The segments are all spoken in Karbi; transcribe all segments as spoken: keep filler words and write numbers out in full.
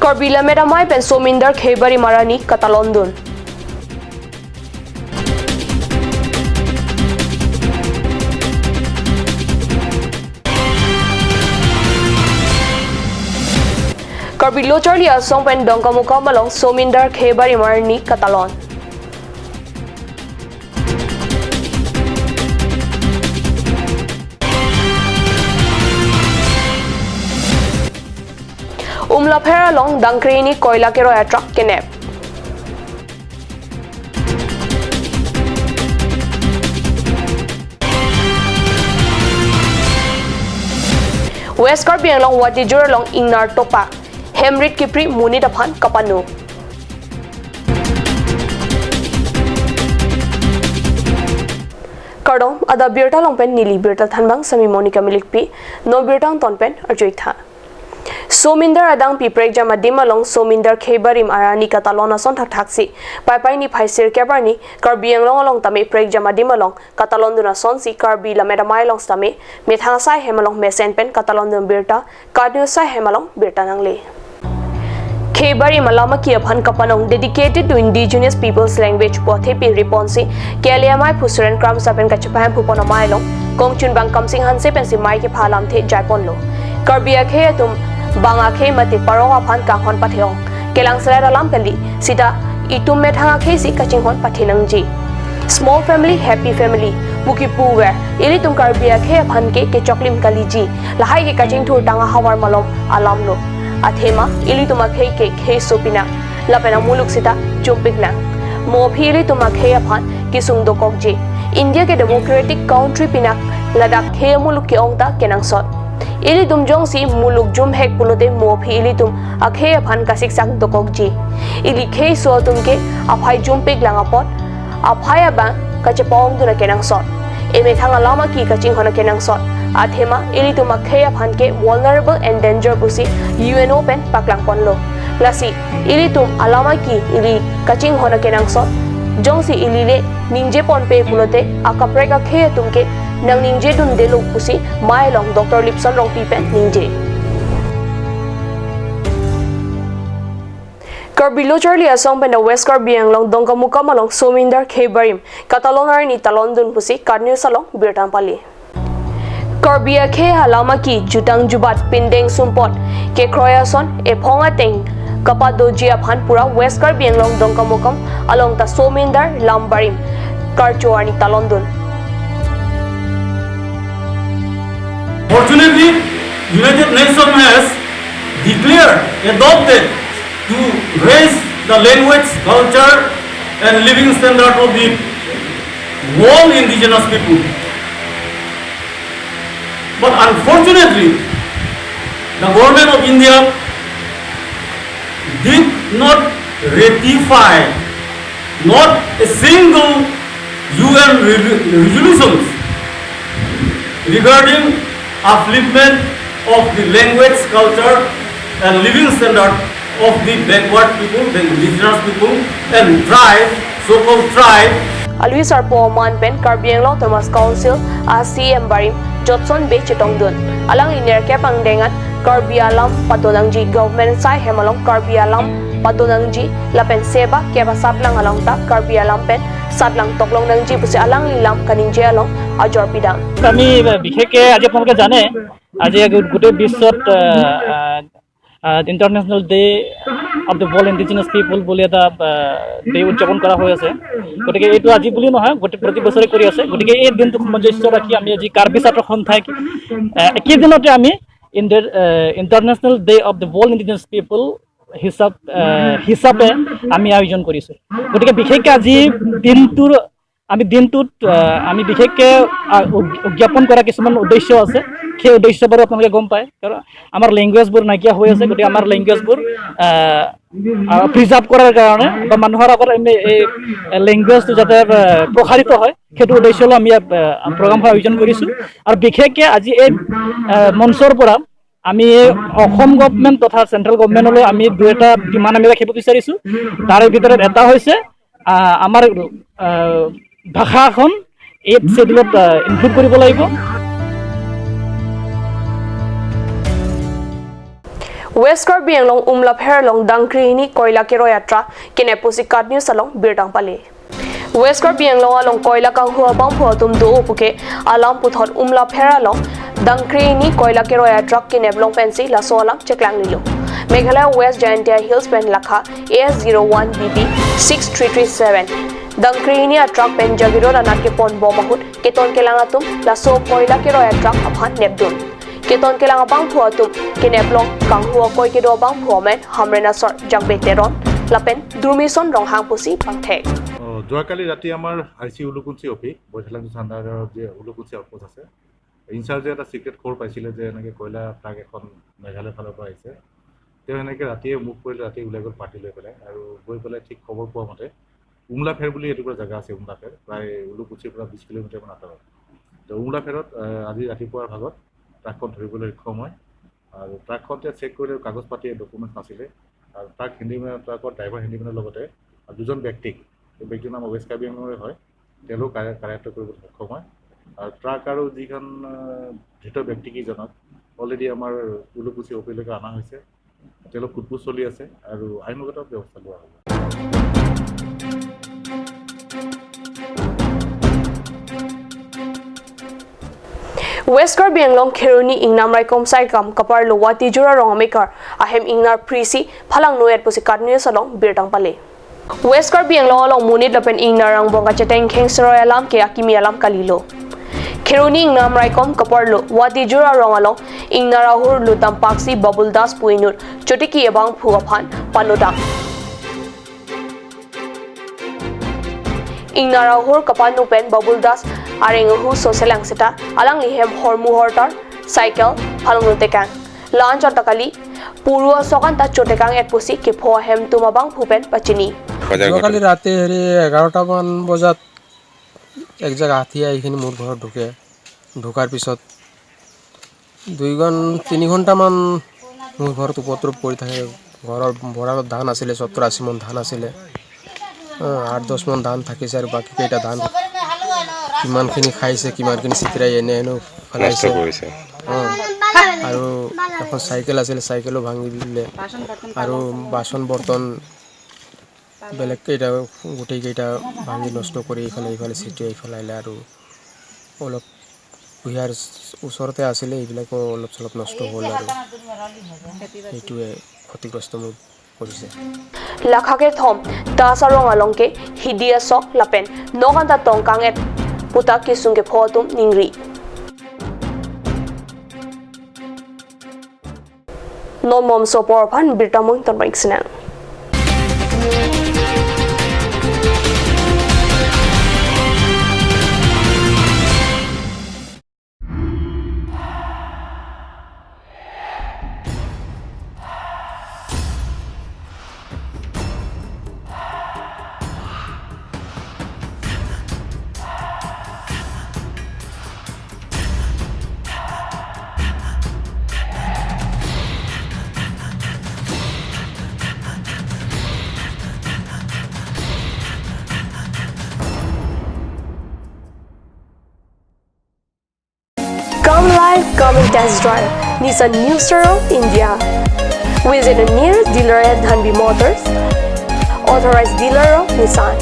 Karbi Lammet Amei pen Somindar Kheibarim Arani katalondun. Karbi Lo Charli Asong pen Dongkamukam along Somindar Kheibarim Arani katalon. Umlapher along dangkre hini koila keroi a-truck kenep. West Karbi Anglong Watijur along ingnar topak. Hem rit kipri monit aphan kapano. Kardom, adap birta along pen neli birta thanbang sami Monica Milikpi, non birta angton pen arjuitha. Somindar adangpi prekjam adim along Somindar Kheibarim Arani katalon ason thakthaksi Paipai niphai sirkep arni Karbi Anglong along tame prekjam adim along katalondun asonsi Karbi Lammet Amei along sitame methang asai hem along mesen pen katalondun birta, KAT News asai hem along birta nangle. Kheibarim alam aki aphan kapanong, dedicated to indigenous people's language pu athepi riponsi K L A Amei Phu Suren Kramsa pen kachepahem phupon amei along kongchunbang Kamsing Hanse pensi mei kepha alamthe jaiponlo. Karbi akhei atum bang akhei mate parong aphan kanghon pathe-ong. Kelangselet alam kali, sita itum methang akheisi kachinghon pathe nangji. Small family, happy family pu kipuver, ilitum Karbi akhei aphan ke kechoklim kaliji. Lahai ke kachingthur tang ahavar malom alamlo. Athema ilitum akhei ke kheiso pinak, lapen amuluk sita jumpik lang. Mo aphi ilitum akhei aphan kesung dokokji. India ke democratic country pinak, ladak khei amuluk ke-ong ta kenangsot. Ilitum jongsi muluk jumhek pulote mo aphi ilitum akhei aphan kasiksak dokokji. Ili kheiso atum ke aphai jumpik lang apot, aphai abang kachepa-ongdun akenangsot. Emethang alam aki kachinghon akenangsot. Athema ilitum akhei aphan ke vulnerable and danger pusi U N O pen paklangponlo. Lasi ilitum alam aki ili kachinghon akenangsot. Jongsi ili le ningjeponpe pulote akaprek akhei atum ke nangningjedundelo pusi mei along Doctor Lipson Rongpi pen ningje. Karbi Lo Charli Asong pen West Karbi Anglong Dongkamukam along Somindar Kheibarim katalon arni talondun pusi KAT News along birta pali. Karbi akhei alam aki jutang jubat pindeng sumpot kekroi ason ephong ateng kapadoji aphan pura West Karbi Anglong Dongkamukam along ta Somindar lam barim karcho arni talondun. Fortunately, United Nations has declared, adopted to raise the language, culture and living standard of the whole indigenous people. But unfortunately, the government of India did not ratify not a single U N re-, resolutions regarding upliftment of the language, culture and living standard of the backward people, the indigenous people and tribe, so-called tribe. Alwi sarpo aman pen Karbi Anglong Autonomous Council a C E M barim Jotson Bey chetongdun. Alangli nerkep angdeng an Karbi alam padonangji, government asai hem along Karbi alam padonangji lapen seba kep asatlang along ta Karbi alam pen satlang toklong nangji pusi alangli lam kaningje along ajor pidam. আমি বিশেষকৈ আজি আপোনালোকে জানে, আজি গো-, গোটেই বিশ্বত, আহ, আহ, আহ, international day of the world indigenous people বুলি এটা, আহ, ডে উদযাপন কৰা হৈ আছে। গতিকে এইটো আজি বুলি নহয়, গোটেই প্ৰতি বছৰে কৰি আছে। গতিকে এই দিনটো সামঞ্জস্য ৰাখি আমি আজি কাৰ্বি ছাত্ৰ সন্থাই, আহ, একেদিনতে আমি ইণ্ডিয়াৰ, আহ, international day of the world indigenous people হিচাপ, আহ, হিচাপে আমি আয়োজন কৰিছোঁ। গতিকে বিশেষকৈ আজি দিনটোৰ আমি দিনটোত, আহ, আমি বিশেষকৈ, আহ, উদ-, উদযাপন কৰা কিছুমান উদ্দেশ্য আছে। সেই উদ্দেশ্য বাৰু আপোনালোকে গম পায়, কাৰণ আমাৰ লেংগুৱেজবোৰ নাইকিয়া হৈ আছে। গতিকে আমাৰ লেংগুৱেজবোৰ, আহ, আহ, প্ৰিজাৰ্ভ কৰাৰ কাৰণে বা মানুহৰ আগত আমি এই লেংগুৱেজটো যাতে, আহ, প্ৰসাৰিত হয়, সেইটো উদ্দেশ্য লৈ আমি ইয়াত, আহ, প্ৰগ্ৰামখন আয়োজন কৰিছোঁ। আৰু বিশেষকৈ আজি এই, আহ, মঞ্চৰ পৰা আমি অসম গভৰ্ণমেণ্ট তথা চেণ্ট্ৰেল গভৰ্ণমেণ্টলৈ আমি দুই এটা ডিমাণ্ড আমি ৰাখিব বিচাৰিছোঁ। তাৰে ভিতৰত এটা হৈছে, আহ, আমাৰ, আহ, ভাষা এখন এইথ শ্বেডিউলত, আহ, ইনক্লুড কৰিব লাগিব। West Karbi Anglong Umlapher along dangkri hini koila keroi a truck kenep pusi KAT News along birta pale. West Karbi Anglong along koila kanghu abangphu atum do puke alam puthot Umlapher along dangkri hini koila keroi a truck kenep long pensi laso alam cheklang lilo. Meghalaya West Jaintia Hills pen lakha A S zero one B B six three three seven dangkri hini a truck pen Jagiroad anat kepon bom ahut keton kelang atum laso koila keroi a truck aphan nepdun. Keton kelang abangphu atum kenep long kanghu akoi kedo abangphu amen Hamren asor Jangbe Teron lapen Durmison Ronghang pusi pangthek. অ, যোৱাকালি ৰাতি আমাৰ I C Ulukunchi অ' পি, বৈঠালাংচি চান্দা যে উলুকুঞ্চি আউটপোষ্ট আছে, ইনচাৰ্জে এটা চিক্ৰেট খবৰ পাইছিলে যে এনেকে কয়লা ট্ৰাক এখন মেঘালয় ফালৰ পৰা আহিছে। তেওঁ এনেকে ৰাতিয়ে মুভ কৰিলে, ৰাতি ওলাই গ'ল পাৰ্টি লৈ পেলাই। আৰু গৈ পেলাই ঠিক খবৰ পোৱা মতে উমলাফেৰ বুলি এটুকুৰা জেগা আছে, উমলাফেৰ প্ৰায় উলুকুচিৰ পৰা বিশ কিলোমিটাৰমান আঁতৰত। তো উমলাফেৰত, আহ, আজি ৰাতিপুৱাৰ ভাগত ট্ৰাকখন ধৰিবলৈ সক্ষম হয়। আৰু ট্ৰাকখনতে চেক কৰিলে কাগজ পাতি, ডকুমেণ্টছ নাছিলে। আৰু ট্ৰাক হেণ্ডিমেন, ট্ৰাকৰ ড্ৰাইভাৰ হেণ্ডিমেনৰ লগতে আৰু দুজন ব্যক্তিক, এই ব্যক্তিৰ নাম ৱেষ্ট কাৰ্বি আংলঙৰে হয়, তেওঁলোক কা-, কাৰায়ত্ত কৰিবলৈ সক্ষম হয়। আৰু ট্ৰাক আৰু যিখন, আহ, ধৃত ব্যক্তিকেইজনক অলৰেডি আমাৰ উলুকুচি অ' পিলৈকে অনা হৈছে। তেওঁলোক সোধপোছ চলি আছে আৰু আইনগত ব্যৱস্থা লোৱা হ'ব। West Karbi Anglong Kheroni Ingnam Raikom Saikam kaparlo Wati Jura Rong amekar ahem ingnar prisi phalangno-et pusi KAT News along birta pale. West Karbi Anglong along monit lapen ingnar angbong kachetengkheng seroi alam ke akimi alam kalilo. Kheroni Ingnam Raikom kaparlo Wati Jura Rong along ingnar ahur lutdam paksi Babul Das pu inut chotiki abangphu aphan panodam. Ingnar ahur kapano pen Babul Das areng ahu so selang seta alangli hem hormu hortar, cycle, phalangno tekang. La-anchot ta kali, puru asok an ta chotekang-et pusi kepho ahemtun abangphu pen pachini. যোৱাকালি ৰাতি হেৰি এঘাৰটামান বজাত এক জেগা হাতী আহি কিনে মোৰ ঘৰত ঢুকে। ঢুকাৰ পিছত দুই ঘণ্টা, তিনি ঘণ্টামান মোৰ ঘৰত উপদ্ৰৱ কৰি থাকে। ঘৰৰ ভঁৰালত ধান আছিলে, সত্তৰ আশী মোন ধান আছিলে। অ, আঠ দহ মোন ধান থাকিছে আৰু বাকী কেইটা ধান কিমানখিনি খাইছে, কিমানখিনি চিটিয়াই এনে এনে নষ্ট পেলাইছে। কৰিছে। অ, আৰু এখন চাইকেল আছিলে, চাইকেলো ভাঙি দিলে। আৰু বাচন বৰ্তন বেলেগ কেইটা, গোটেই কেইটা ভাঙি নষ্ট কৰি ইফালে ইফালে চিটিয়াই পেলাইলে আৰু অলপ কুঁহিয়াৰ ওচৰতে আছিলে, এইবিলাকো অলপ চলপ নষ্ট হ'ল আৰু সেইটোৱে ক্ষতিগ্ৰস্ত মোৰ কৰিছে। Lakha kethom Das arong along ke hidi asok lapen nok an ta tongkang-et puta kesung kepho atum ningri. Non momso apor aphan birta mung ton bang sinang. Come live, come and test drive Nissan New Star of India. Visit the nearest dealer at Dhanvi Motors, authorized dealer of Nissan,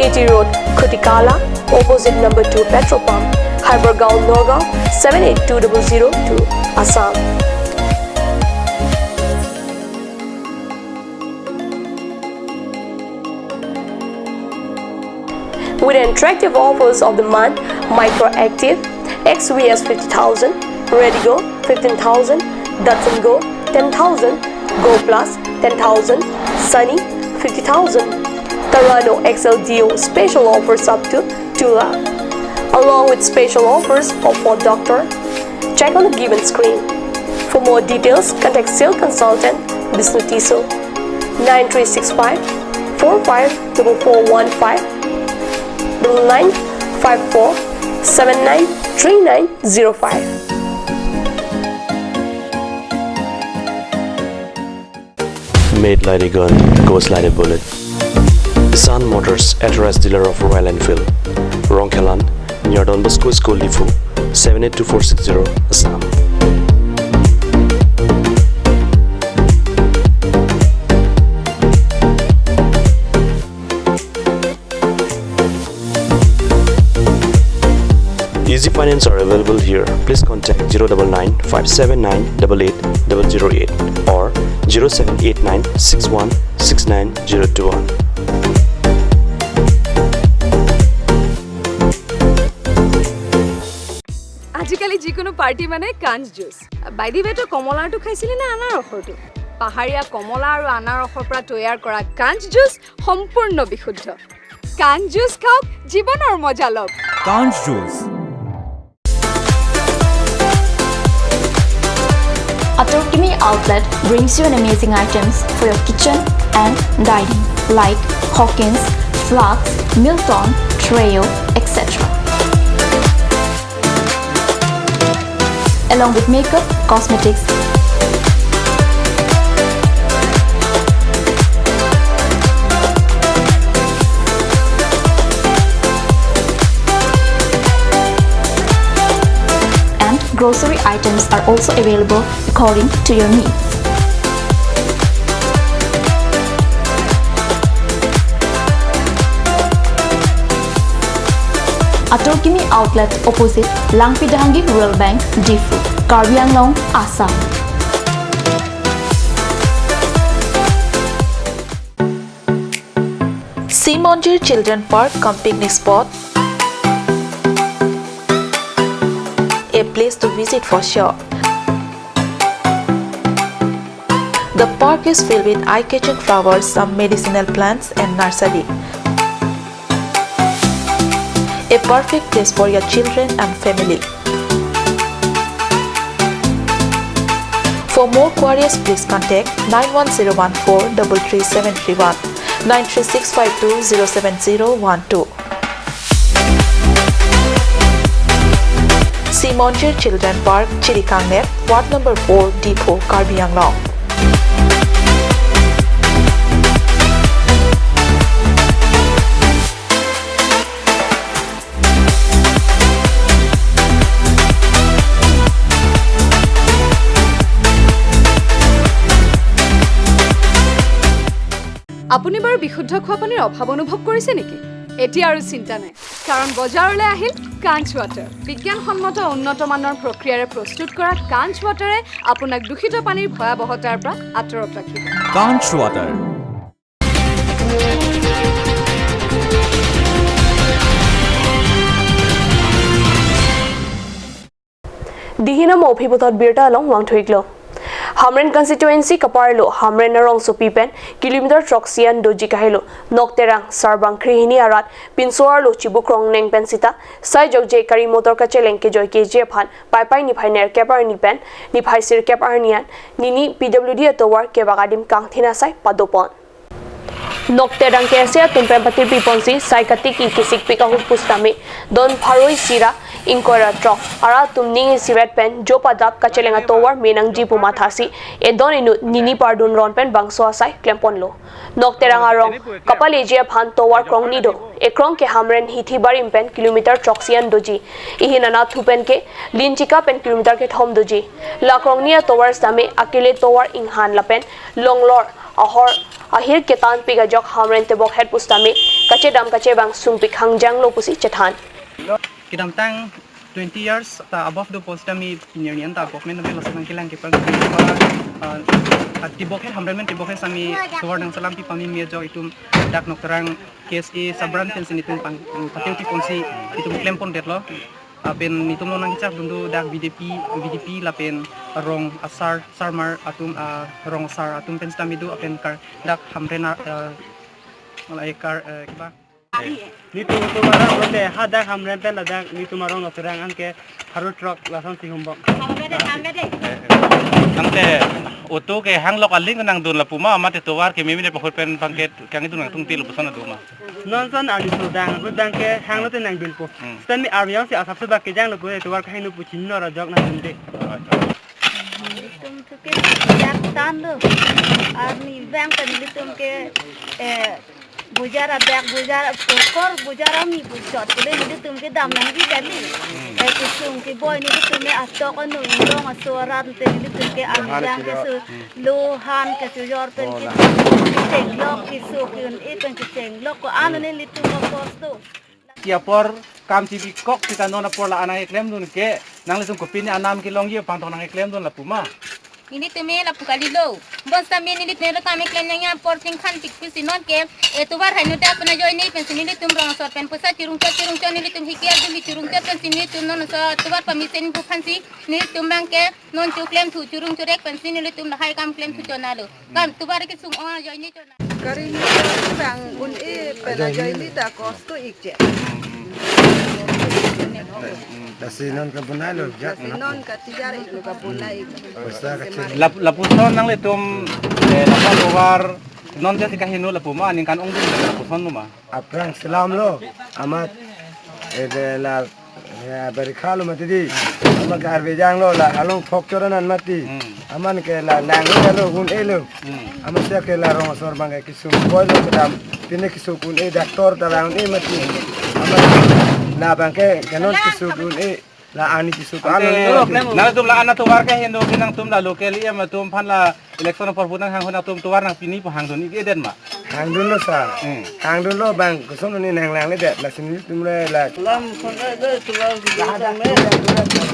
A T Road, Khutikala, opposite number two petrol pump, Hypergaon, Nagaon, seven eight two double zero two, Assam. With attractive offers of the month, Micro Active, X V S fifty thousand, Redigo fifteen thousand, Datsun Go ten thousand, Go Plus ten thousand, Sunny fifty thousand, Terrano X L D O special offers up to two lakh, along with special offers of Ford Doctor. Check on the given screen. For more details, contact sales consultant Bishnu Tisso, nine three six five four five double four one five, double nine five four seven nine three nine zero five. Made like a gun, goes like a bullet. Sun Motors, authorized dealer of Royal Enfield. Rongkhelan, near Don Bosco School, Diphu, seven eight two four six zero, Assam. Easy Finance are available here. Please contact zero double nine five seven nine double eight double zero eight or zero seven eight nine six one six nine zero two one. আজিকালি যিকোনো পাৰ্টি মানে কাঞ্চ juice. By the ৱে, তই কমলাৰটো খাইছিলি নে আনাৰসৰটো? পাহাৰীয়া কমলা আৰু আনাৰসৰ পৰা তৈয়াৰ কৰা কাঞ্চ জুচ সম্পূৰ্ণ বিশুদ্ধ। কাঞ্চ জুচ খাওক, জীৱনৰ মজা লওক। কাঞ্চ juice. Ator Kimi Outlet brings you an amazing items for your kitchen and dining, like Hawkins, flasks, Milton, Treo, et cetera. Along with makeup, cosmetics, and grocery items are also available according to your needs. Ator Kimi Outlet, opposite Langpi Dehangi Rural Bank, Diphu, Karbi Anglong, Assam. Simonjir Children Park cum picnic spot, a place to visit for sure. The park is filled with eye-catching flowers, some medicinal plants and nursery. A perfect place for your children and family. For more queries, please contact nine one zero one four double three seven three one, nine three six five two zero seven zero one two. Simonjir Children Park, Chirikangnep, Ward number four, Diphu, Karbi Anglong. আপুনি বাৰু বিশুদ্ধ খোৱা পানীৰ অভাৱ অনুভৱ কৰিছে নেকি? এতিয়া আৰু চিন্তা নাই, কাৰণ বজাৰলৈ আহিল কাঞ্চ ৱাটাৰ। বিজ্ঞানসন্মত উন্নত মানৰ প্ৰক্ৰিয়াৰে প্ৰস্তুত কৰা কাঞ্চ ৱাটাৰে আপোনাক দূষিত পানীৰ ভয়াৱহতাৰ পৰা আঁতৰত ৰাখিব। কাঞ্চ water. Dihin amo aphi puthot birta along vangthuiklo. Hamren constituency kaparlo Hamren arongsopi pen kilometer throksi an doji kahelo Nokterang Sarbang krehini arat pinso arlo chibukrong neng pen sita sai jokje kari motor kacheleng kejoi keji aphan Paipai niphai nerkep arni pen niphai sirkep arni an nini P W D atovar kevak adim kangthin asai padopon. Nokterang KSA atum pen patirpi ponsi sai katiki kisikpik ahut pusitame don pharo isi ra ingkoi ra throk arat atum ning isivet pen jo padak kacheleng atovar me nangji pu mathasi edon inut nini pardun ron pen bangso asai klemponlo. Nokterang arong kapaleji aphan tovar krongni do. Ekrong ke Hamren hithi barim pen kilometer throksi an doji. Ihin anatthu pen ke Linchika pen kilometer kethom doji. La krongni atovar sitame akele tovar inghan lapen longlor ahor ahir ketanpik ajok Hamren tebokhet pusitame kachedam kachebang sungpik hangjanglo pusi chethan. Kedamtang twenty years ta above do pusitame pini arni an ta government ave lason nangkelang kepang ah, ah, tebokhet Hamren pen tebokhet sitame tovar nangselam pipame me ajok itum dak Nokterang KSA Sarbang pensi itum pang, mm, patirpi ponsi itum klempondetlo. Lapen itum lo nangkechak dun do dak V D P, V D P lapen rong asar, sarmar atum, ah, rong asar atum pen sitame do lapen kar dak Hamren, ah, malai kar, eh, kiba. Netum, netum arong lote hadak Hamren pen ladak netum arong Nokterang anke pharo throk lason si humbok. Tangte auto ke hanglok aling nangdun lapu ma, mate tovar ke mimi ne pahut pen pangket kangdun nangtungte lapuson adu ma. Non son arni sodang, hudang ke hanglo te nangdunpo. Hmm. Sitame armi ang si asap sebak kejanglo pu, tovar kahingno pu chinino ra jok nangdunde. Ilitum thuke dak tan do. Arni bang kan ilitum ke, eh, bojar adak bojar, okor bojar ami bochot pule ilitum ke dam nangji kali. Hmm. Eh, kesung keboi ilitum ke atok anu inglong aso arat te ilitum ke arni bang keso. Hmm. Lohan kachojor pen kecheng lok, keso ke-un-e pen kecheng lok ko-an ilitum apor do. Ki apor kam chibikok sita non apor la-an nangklemdun ke, nanglitum kopine anam kelongji aphan tong nangklemdun lapu ma? Nelitum me lapu kalilo. Bonsitame nelitum me kam klem nangji apor tingkan tik pusi non ke, eh, tovar hai note apuna ajoine pensi nelitum rong asor pen poisa chirungchot chirungchot nelitum hikiar duli chirungchot pensi nelitum non so tovar pamisen pu aphansi nelitum abang ke non choklemthu chirung chirek pensi nelitum lahai kam klemthu chonalo. Kam tovar kesung-ong ajoine chona. Gari motor bang un-e pen ajoine ta kosto ik je. Lasi non kabonai lo jak. Lasi non katijar ik lo kabonai ik. Poisa kachin. Lap-, lapuson nanglitum, eh, lapuson tovar non jasi kaheno lapu ma, ningkan ongdung lapuson lo ma? Aphrang selam lo, amat, eh, de la, eh, barikha lo mati di, amat ke arve jang lo, la along thok choran an mati. Hmm. Amat ke la nang lo un-e lo. Hmm. Amat sia ke la rong asor abang ke kesung boi lo kedam, pine kesung un-e doctor ta la un-e mati. Amat la abang ke ke non kesung un-e la ani kesung. Ante, ano lo. Nanglitum la-an atovar keheno ke nangtum la local E M atum aphan la election apor pu nanghang hon atum tovar nangpini pu hangdun ik-edet ma? Hangdun lo sir. Hmm. Hangdun lo bang koson ni nanglang le det lasi nelitum le la. Lam khon le le tovar kita me.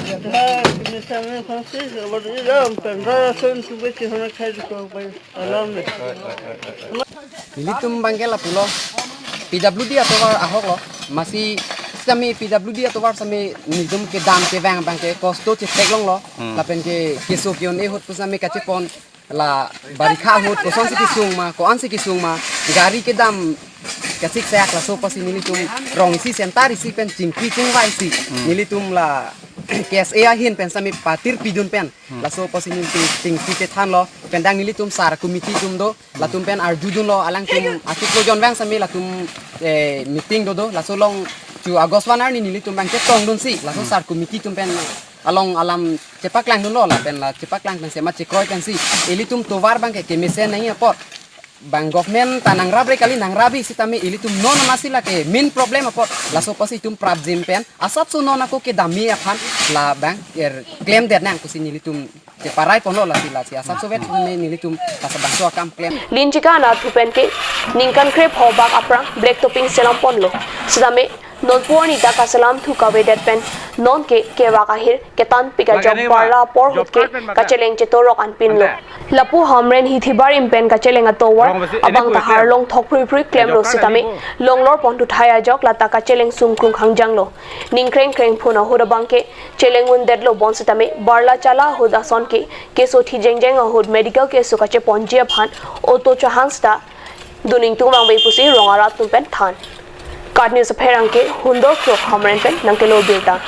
Kita kita me khon si kalau di lam pen ra son tu be si hona khai ko bai. Alam le. Nelitum abang ke lapulo, P W D atovar ahok lo, masi sitame P W D atovar sitame nelitum kedam kevang abang ke kosto chetheklonglo, hmm, lapen ke keso ke-un-e ahut pu sitame kachepon la barikha ahut kosonsi kesung ma, ko-ansi kesung ma, gari kedam kachik seak laso apotsi nelitum rong isi center isi pen chingki chingvai si, hmm, nelitum la K S A ahin pen sitame patir pidun pen. Hmm. Laso apotsi nelitum chingki chethanlo, pen dang nelitum sar committee atum do, latum pen arjudunlo, alangtum achiklo jon vang sitame latum, eh, meeting dodo, laso along chu August one arni nelitum abang chetongdunsi, laso, hmm, sar committee atum pen along alam chepaklangdunlo, lapen la chepaklang pensi ma chekroi pensi, ilitum tovar abang ke kemesen nangji apot. Bang government ta nangrap re kali nangrap-i sitame ilitum non amatsi lake main problem apot. Laso apotsi itum prapjin pen asapso non ako kedamji aphan labang er klemdet nang pusi nelitum cheparai ponlo lasi lasi asapso vet sitame nelitum lasi bangso akam klem. Linchika anatthu pen ke ningkan krepho bak aphrang black topping selam ponlo. Sitame nonpu arni ta kaselamthu kavedet pen non ke kevak ahir ketanpik ajok barla apor ahut ke kacheleng chetorok anpinlo. Lapu Hamren Hithi Barim pen kacheleng atovar abang ta harlong thok phruiphrui klemlo sitame longlor ponthu thai ajok lata kacheleng sungkrung hangjanglo. Ningkreng krengphun ahut abang ke cheleng undetlo bonsitame barla chala ahut ason ke keso thi jengjeng ahut medical keso kacheponji aphan auto chahang sita dun ingtung vangve pusi rong arat atum pen than. KAT News apherangke Hundor Krok Hamren pen nangkelo birta.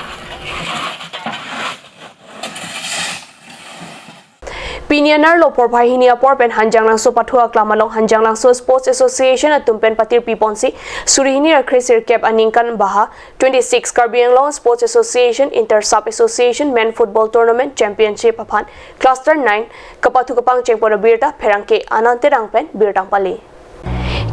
Pini anerlo porphai hini apor pen Hanjanglangso pathu aklam along Hanjanglangso Sports Association atum pen patir piponsi suri hini ra kre sirkep aningkan baha twenty-six Karbi Anglong Sports Association Inter Sub Association Men Football Tournament Championship aphan Cluster nine kapathu kapangcheng pon abirta pherangke Anand Terang pen birta pali.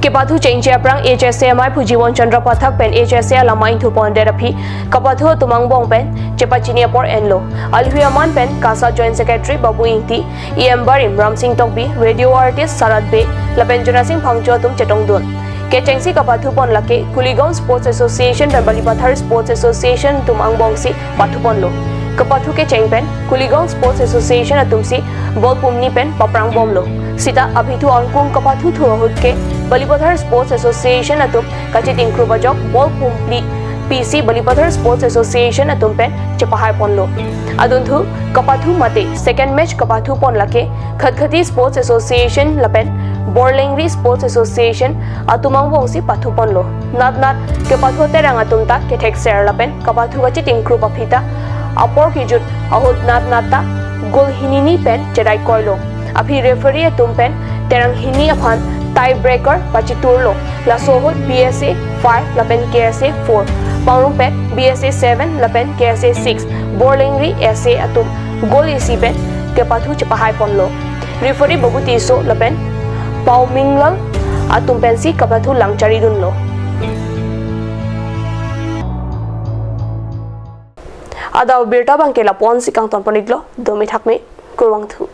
Kepathu chengche aphrang H S A amei phu Jiwan Chandra Pathak pen H S A alamei ingthupon det aphi kapathu atum angbong pen chepachini apor enlo. Alhui aman pen KASA Joint Secretary Babu Ingti, E M Barim, Ramsing Tokbi, radio artist Sarat Bey, lapen Jurasing Phangcho atum chetongdun. Kechengsi kapathu pon lake Kuligaon Sports Association pen Balipathar Sports Association atum angbongsi pathu ponlo. Kapathu kecheng pen Kuligaon Sports Association atumsi ball pumni pen paprangbomlo. Sita aphi thu angkung kapathu thu ahut ke Balipathar Sports Association atum kachitingkrup ajok ball pumphli pisi Balipathar Sports Association atum pen chepahai ponlo. Adunthu kapathu mate second match kapathu pon lake Khatkhati Sports Association lapen Borlengri Sports Association atum angbongsi pathu ponlo. Natnat kepathu Terang atum ta kethekser lapen kapathu kachitingkrup aphi ta apor kejut ahut natnat ta goal hini ni pen cherai koilo. Aphi referee atum pen Terang hini aphan tie breaker pachiturlo. Laso ahut B S A five lapen K S A four pangrumpet B S A seven lapen K S A six Borlengri S A atum goal isi pen kepathu chepahai ponlo. Referee Babu Tisso lapen Pao Minglal atum pensi kapathu langchari dunlo. Adap birta abangke lapu-ansi kangton pon iklo, domi thakme, kurvangthu.